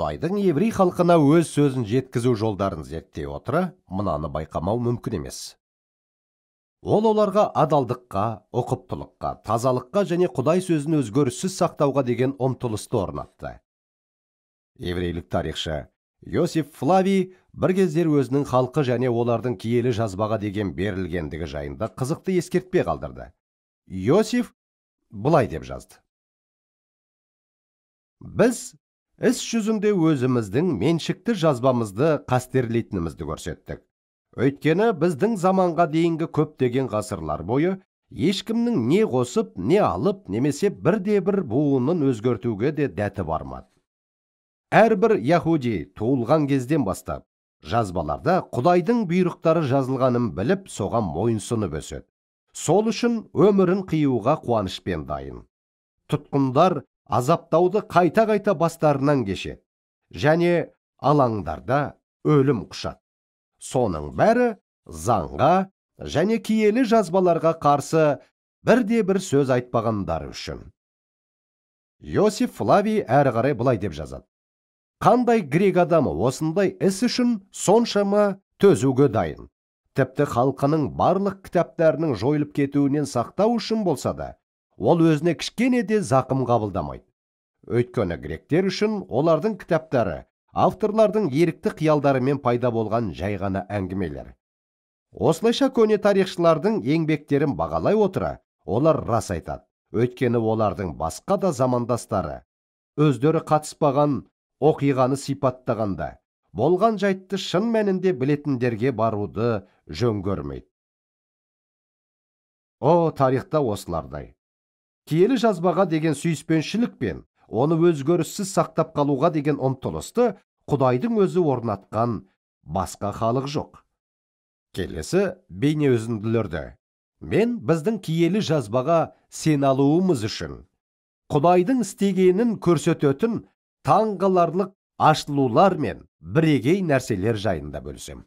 Құдайдың еврей халқына өз сөзін жеткізу жолдарын зерттей отыра, мынаны байқамау мүмкін емес. Ол оларға адалдыққа, ұқыптылыққа, тазалыққа және Құдай сөзін өзгеріссіз сақтауға деген ұмтылысты орнатты. Еврейлік тарихшы Йосиф Флавий бір кездер өзінің халқы және олардың киелі жазбаға деген берілгендігі жайында қызықты ескертпе қалдырды. Йосиф былай деп жазды: Біз іс жүзінде өзіміздің меншікті жазбамызды қастерлейтінімізді көрсеттік. Өйткені біздің заманға дейінгі көптеген ғасырлар бойы ешкімнің не қосып, не алып, немесе бірде-бір буынын өзгертуге де дәті бармады. Әрбір яхуди туылған кезден бастап жазбаларда Құдайдың бұйрықтары жазылғанын біліп, соған мойынсұнып өседі. Сол үшін өмірін қиюға қуанышпен дайын. Тұтқындар азаптауды қайта-қайта бастарынан кешеді және алаңдарда өлім құшады. Соның бәрі заңға және киелі жазбаларға қарсы бірде-бір сөз айтпағандары үшін. Йосиф Флавий әрі қарай былай деп жазады: Қандай грек адамы осындай іс үшін соншама төзуге дайын? Тіпті халқының барлық кітаптарының жойылып кетуінен сақтау үшін болса да, ол өзіне кішкене де зақым қабылдамайды. Өйткені гректер үшін олардың кітаптары авторлардың ерікті қиялдарымен пайда болған жай ғана әңгімелер. Осылайша көне тарихшылардың еңбектерін бағалай отыра, олар рас айтады. Өйткені олардың басқа да замандастары өздері қатыспаған оқиғаны сипаттағанда, болған жайтты шын мәнінде білетіндерге баруды жөн көрмейді. О, тарихта осылардай. Киелі жазбаға деген сүйіспеншілік пен оны өзгеріссіз сақтап қалуға деген ұмтылысты Құдайдың өзі орнатқан басқа халық жоқ. Келесі бейне үзінділерді мен біздің киелі жазбаға сене алуымыз үшін Құдайдың істегенін көрсететін таңғаларлық ашылулар мен бірегей нәрселер жайында бөлісем.